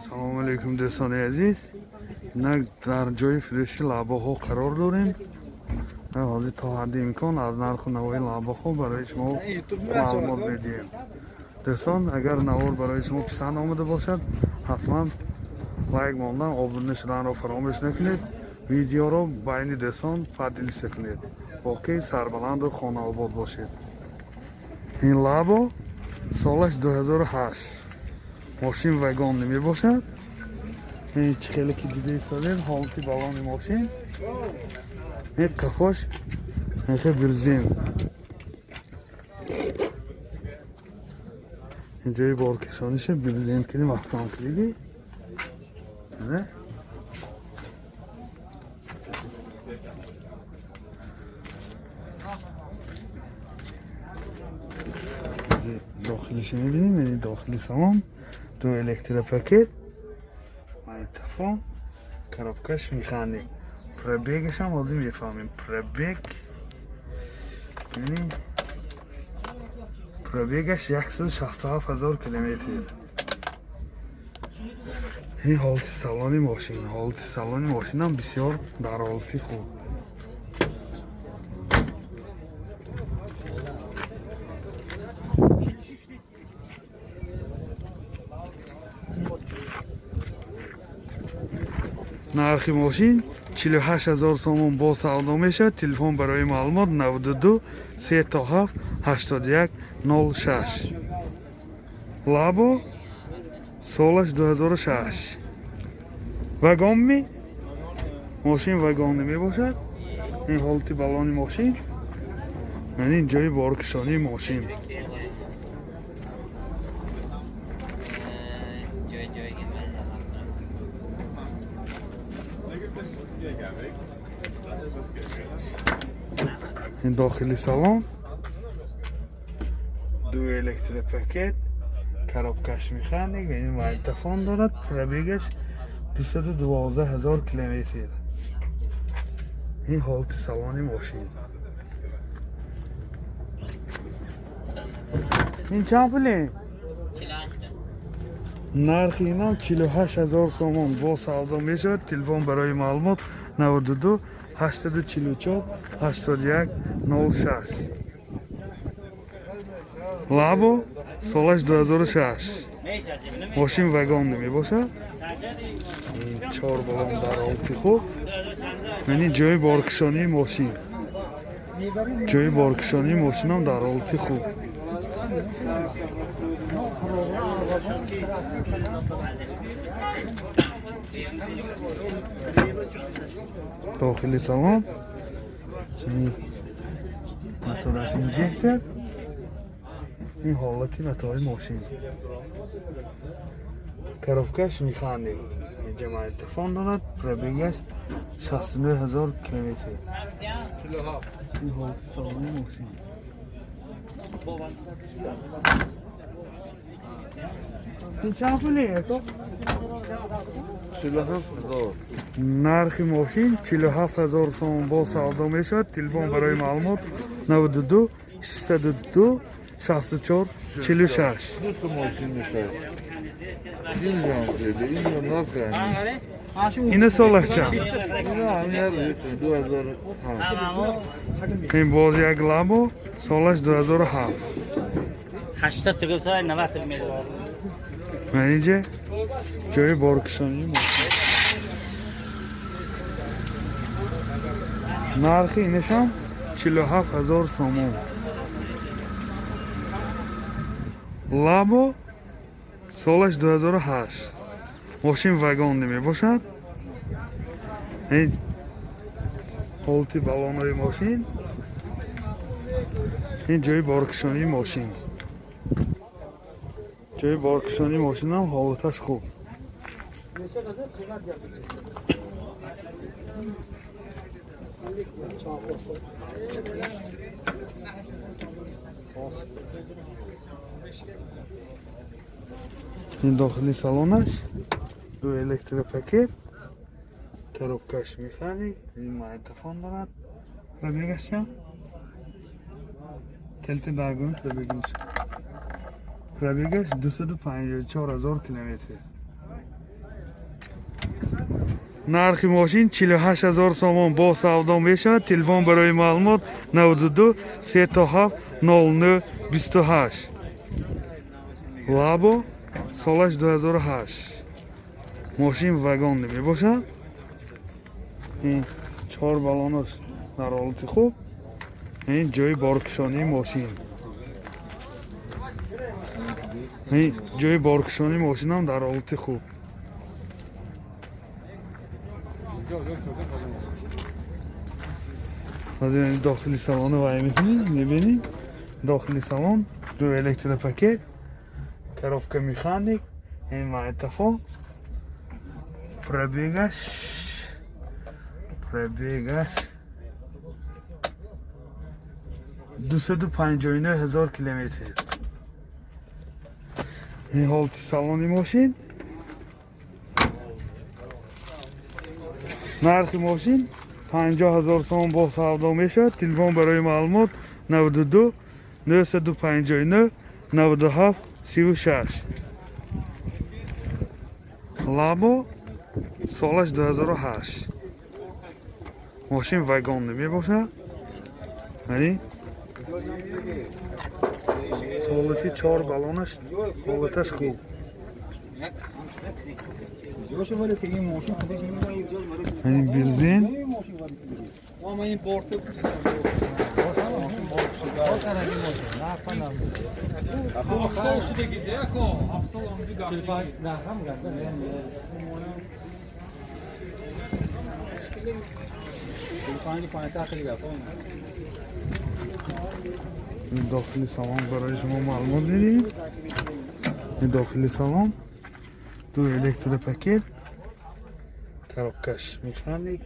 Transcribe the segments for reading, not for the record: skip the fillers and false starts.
Салому алейкум, дӯстони азиз. Инак дар ҷои фурӯши лабоҳо қарор дорем. Ҳозир то ҳадди имкон аз нарху навои лабоҳо барои шумо маълумот медиҳем. Дӯстон, агар навор барои шумо писанд омада бошад, ҳатман лайк мондан, обуна шуданро фаромӯш накунед. Видеоро байни дӯстон поделиться кунед. Боқӣ сарбаланду хонаобод бошед. Ин лабо солаш 2008, мошин вагон намебошад. Ин чӣ хеле ки дида истодем, ҳолати балони мошин, ин қафош хе брезент, ин ҷои боркашониша брезент киди, маҳкам киди. Не? Дохилиша мебинем, яъне дохили салон, ду электропакет, магнитофон, коробкаш механик. Пробегашам ҳозир мефаҳмем. Пробег, яъне пробегаш 167 000 километр. Ин ҳолати салони мошин, ҳолати салони мошинам бисёр дар ҳолати хуб. Нархи мошин 48 000 сомон, бо савдо мешавад. Телефон барои маълумот 92 37 81 06. Лабо, солаш 2006, вагонми, мошин вагонӣ мебошад. Ин ҳолати балони мошин, яъне ин ҷои боркашонии мошин. Joy joyga mayli. Ин дохили салон, ду электропакет, коробкаш механик ва ин магнитофон дорад. Пробегаш 212 000 километр. Ин ҳолати салони мошин. Ин чанд пуле? 48. Нархи инам 48 000 сомон, бо савдо мешавад. Телефон барои маълумот 92 844 81 06. Лабо, солаш 2006, мошин вагон мебошад. Ин чор балон дар ҳолати хуб, яъне ҷои боркашонии мошин, ҷои боркашонии мошинам дар ҳолати хуб. Дохили салон, мотораш инжектор. Ин ҳолати мотори мошин, коробкаш механик, инҷа магнитофон дорад. Пробегаш 69 000 километр. Ин ҳолати салони мошин. Ин чанд пуле, ако? 47 000. Нархи мошин 47 000 сомон, бо савдо мешавад. Телефон барои маълумот 92 602 64 46. Ду та мошин мешавад. Ин ҷам ин нахарем. Ина солаш чанд? Ина ҳамин 2007. Ин боз як Лабо, солаш 2007. 80 tug'ilsa, 90 million. Ва инҷа ҷои боркашонии мошин. Нархи инашам 47 000 сомон. Лабо, солаш 2008, мошин вагон мебошад. Ин ҳолати балонои мошин, ин ҷои боркашонии мошин, ҷои боркашонии мошинам ҳолаташ хуб. Neçə qədər qiymət gəlir? Sağ olsun. Sağ olsun. Ин дохили салонаш, ду электропакет, коробкаш механик, ин магнитофон дорад. Пробегаш чанд? Келти даргони пробегаш, пробегаш 254 000 километр. Нархи мошин 48 ҳазор сомон бо савдо мешавад. Телефон барои маълумот 92 37 09 28. Лабо солаш 2008. Мошин вагон мебошад. Ин чор балонаш дар ҳолати хуб. Ин ҷои боркушонии мошин. Ин ҷои боркушонии мошинам дар ҳолати хуб. Дохили салону вай мекунем, мебинем. Дохили салон ду электропакет, коробка механик, ин магнитофон. Пробегаш 259 ҳазор километр. Ин ҳолати салони мошин. Нархи мошин 50 ҳазор сомон бо савдо мешавад. Телефон барои маълумот 92 959 97 36. Лабо солаш 2008. Мошин вагон мебошад. Яъне ҳолати чор балонаш ҳолаташ хуб. Яъне бензин дохили салон барои шумо маълумот медиҳем. Дохили салон ду электропакет, коробкаш механик,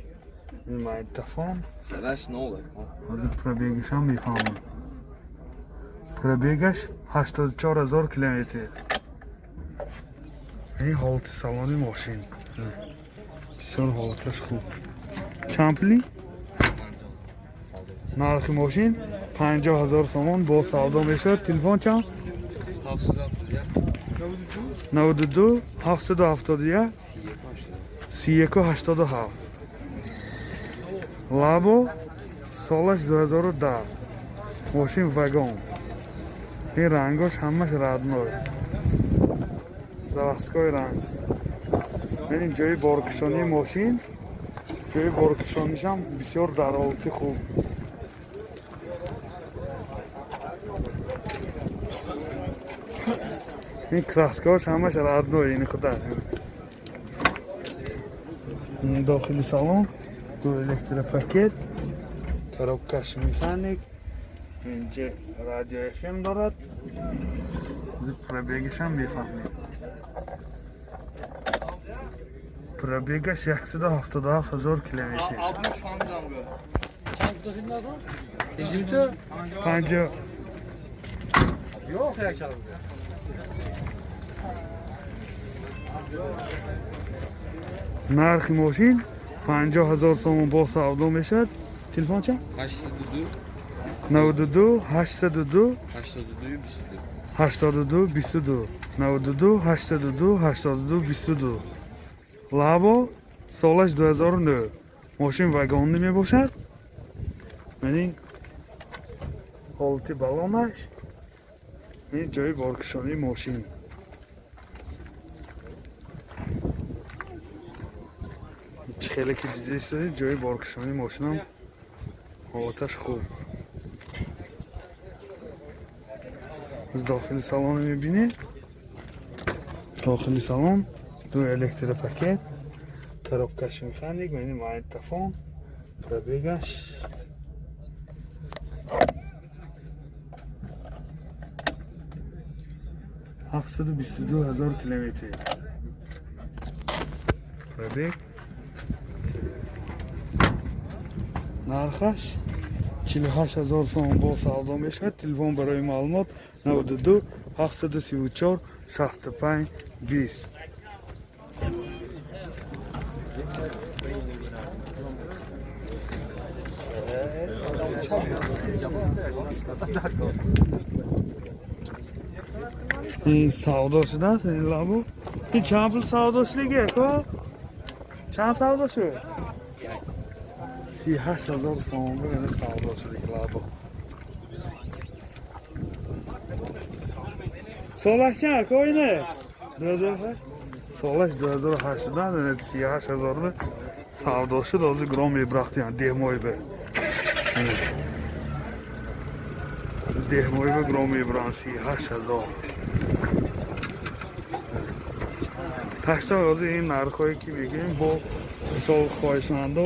магнитофон. Ҳозир пробегашам мефаҳмам. Пробегаш 84 ҳазор километр. Ин ҳолати салони мошин. Бисёр ҳолаташ хуб. Чанд пули? Нархи мошин 50 ҳазор сомон бо савдо мешавад. Телефон чанд? 92 771 31 87. Лабо солаш 2010. Мошин вагон. Ин рангош ҳамаш родной. Заводской ранг. Ин ҷои боркушонии мошин. Ҷои боркушонишам бисёр дар ҳолати хуб. Ин краскаҳош ҳамаш родной, ин худа. Дохили салон ду электропакет, коробкаш механик, инҷа радио FM дорад. Пробегашам мефаҳмем. Пробегаш 177 ҳазор километр. 50. Нархи мошин 50 ҳазор сомон бо савдо мешавад. Телефон чанд? 802 92 802 82 22. 82 22. 92 802 82 22. Лабо солаш 2009. Мошин вагонӣ мебошад. Ин ҳолати балонаш, ин ҷои боркушонии мошин. Чӣ хеле ки дида ҷои боркушонии мошинам ҳолаташ хуб. Аз дохили салон мебинед. Дохили салон ду электропакет, коробкаш механик, магнитофон, пробегаш 722 ҳазор километр. Пробег. Нархаш 48 ҳазор сомон бо савдо мешавад. Телефон барои маълумот 92 734 65 20. Ин савдо шудааст, ин лабо. Ин чанд пул савдо шудагӣ, ако? Чанд савдо шуд? 38 000 сомон бигане савдо шуд лабо. Солаш чанд ака оине? 2008? Солаш 2008 шуда, 38 000 бе савдо шуд, ҳозир гром мебрахтиян деҳмои бе. Деҳмои бе гром мебуранд 38 000. Ташта ҳозир ин нархҳое ки мегӯем бо мисол хоҳишмандо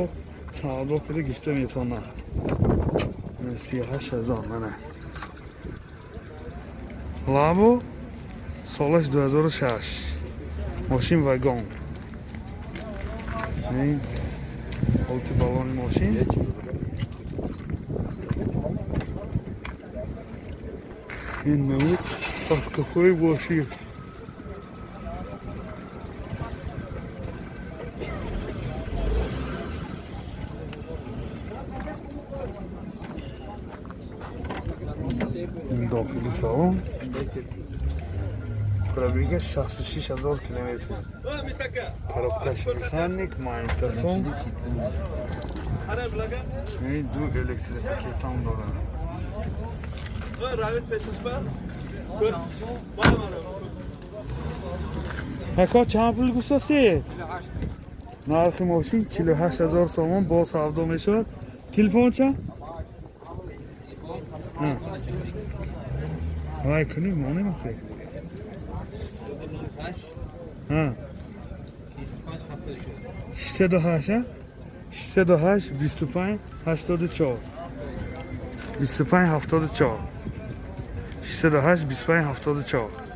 савдо куда гирифта метавонанд. 38 000 мана. Лабо солаш 2006. Мошин вагон. Ин ҳолати балони мошин. Ин намуд автоҳои мошин. Ин дохили салон. Пробега 66 000 километр. Коробкаш механик, магнитофон. Ин ду электропакетам дорад. Ака, чанд пул гуфтасед? Нархи мошин 48 000 сомон бо савдо мешавад. Телефон чанд? Вай кунӣ монем охе. Ҳа. 608, 608 25 84 25 74 608 25 74.